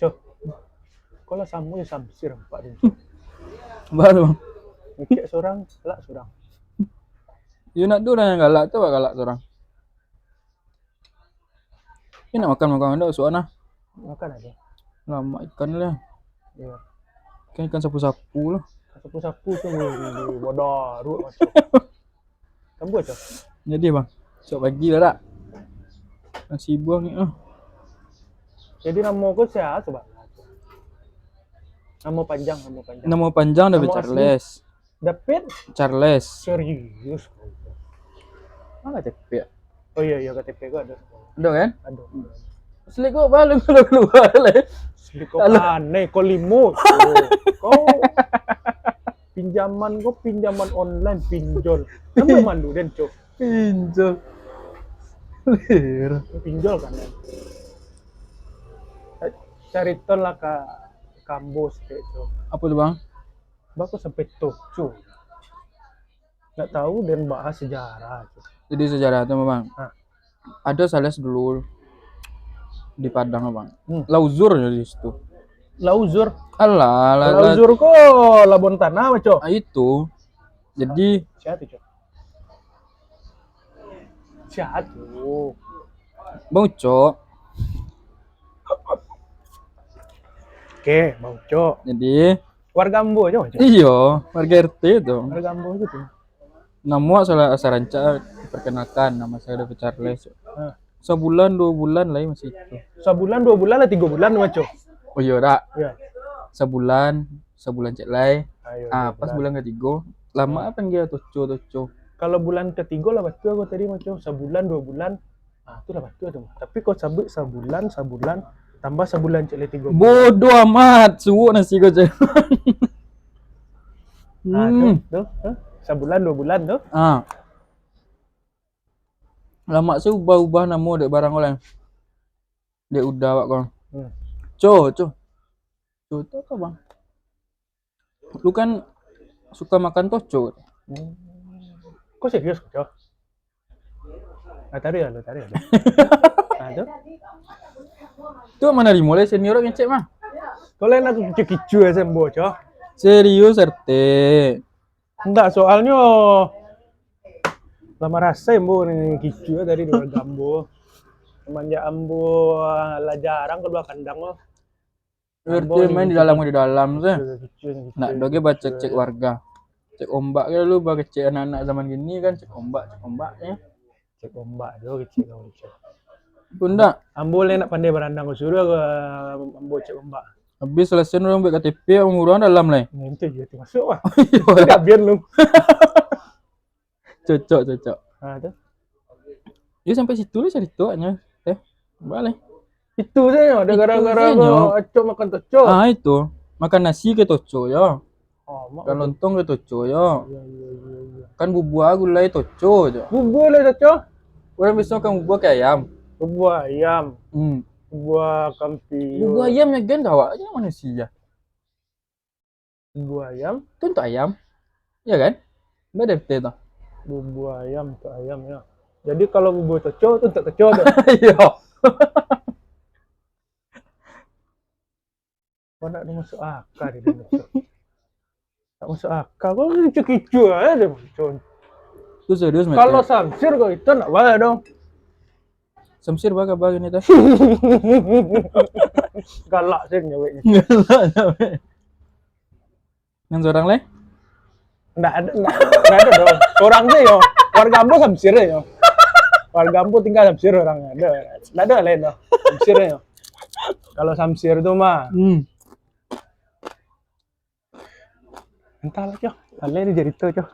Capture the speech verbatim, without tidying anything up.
Cok, kau lah samo jo Samsir nampak tu. Baru. Ngecek surang, galak surang. Yo, nak tu urang nan galak tu, awak galak surang. Ni nak makan, makan ado suah nah. Makan ado. Lamak ikan lah. Iyo. Ikan, ikan sapu-sapu lah. Sapu-sapu tu bodoh ruak macam. Tambah tu. Jadi bang, esok pagi lah tak? Nasi buang ni ah. Jadi namo kau sia sebenarnya? Namo panjang, namo panjang. Namo panjang David Charles. David Charles. Serius? Mana K T P? Oh iya, iya, K T P kau ado. Ado kan? Ado. Asli kau balik kalau keluar lah. Asli kau aneh, kau limo. Kau pinjaman kau pinjaman online, pinjol. Kamu malu den, Cok. Pinjol. Pinjol kan. Carito lah ka Kambo sikit tu. Apa tu bang? Bako sampai Tokyo. Nak tahu dan bahas sejarah tu. Jadi sejarah tu memang. Ha. Ada sales dulu di Padang bang. Hmm. Lauzur di situ. Lauzur. Alah, Lauzur ko Labon Tanah macam. Ah, itu. Jadi siapa tu? Siapa tu? Bang Ucok. Oke, Bang Ucok. Jadi warga Ambo aja, Bang Ucok. Iyo, warga R T tu. Warga Ambo aja tu. Namo salah sarancak diperkenalkan, nama saya David Charles. Ha. Sabulan dua bulan lai masih itu. Sabulan dua bulan lah tiga bulan macam. Oh iyo dak? Iya. Sabulan, sabulan cek lai. Ah, pas bulan ketiga, lama panggil Toco, Toco. Kalau bulan ketiga lah batua aku tadi macam sabulan dua bulan. Ah, tu lah batua tu. Tapi kau sabut sabulan, sabulan tambah sabulan cek lai tiga bulan. Bodoh amat, suwuk nasi kau cek. Ah, tu, tu, tu. Sabulan dua bulan tu. Ah. Lamak se ubah-ubah namo dek barang ko lai. Dek uda awak ko. Hmm. Co, co. Co tu apo bang? Lu kan suka makan toco. Hmm. Kau serius, Co? Ah, tarik lah, tarik lah. Ah, tu. Tu mana limo lai senior ngecek mah? Kau lain aku kicu-kicu ya, Sembo, Co. Serius, R T. Ndak, soalnyo lah marasai ambo ni kicu tadi di warga ambo. Semenjak ambo, ah, lah jarang kalua kandang lo. Ambo main di dalam, di dalam tu. Kicu, kicu, ndak doh ge bacek-cek warga. Cek ombak ge lu, bacek anak-anak zaman kini kan, cek ombak, cek ombak, ya. Cek ombak tu kecek kau, Cok. Pun ndak. Ambo lai nak pandai barandang, kau suruah ke ambo cek ombak. Habis selesai urang buek K T P, urang dalam lai. Nah, itu je tu masuk lah. Iyo. Dah biar lu. Cocok, cocok. Ha, tu. Yo sampai situ lah carito nyo. Eh, balik. Itu sajo, ada gara-gara acok makan tocok. Ah, itu. Makan nasi ke tocok yo. Oh, mak. Kan lontong ke tocok yo. Iya, iya, iya, iya. Kan bubua gulai tocok jo. Bubua lah tocok. Urang biaso makan bubua ke ayam. Bubua ayam. Hmm. Bubua kampia. Bubua ayam nyo gen ka awak, nyo manusia. Bubua ayam. Tu untuk ayam. Ya kan? Beda betul tu. Bubua ayam untuk ayam, ya. Jadi kalau bubua tocok tu untuk tocok tu. Iyo. Kau nak masuk akal dia, Cok. Tak masuk akal. Kau kicu-kicu aja dia, Cok. Tu serius, Mat. Kalau Samsir kau itu nak balik dong. Samsir, apa kabar ini tu? Galak sih nyaweknya. Galak nyawek. Nan surang lai? Ndak ado, ndak, ndak ado doh. Surang tu yo. Warga ambo Samsir yo. Warga ambo tinggal Samsir urang. Ndak ado, ndak ado lain doh. Samsir yo. Kalau Samsir tu mah. Hmm. Entahlah, Cok. Alai ni carito, Cok.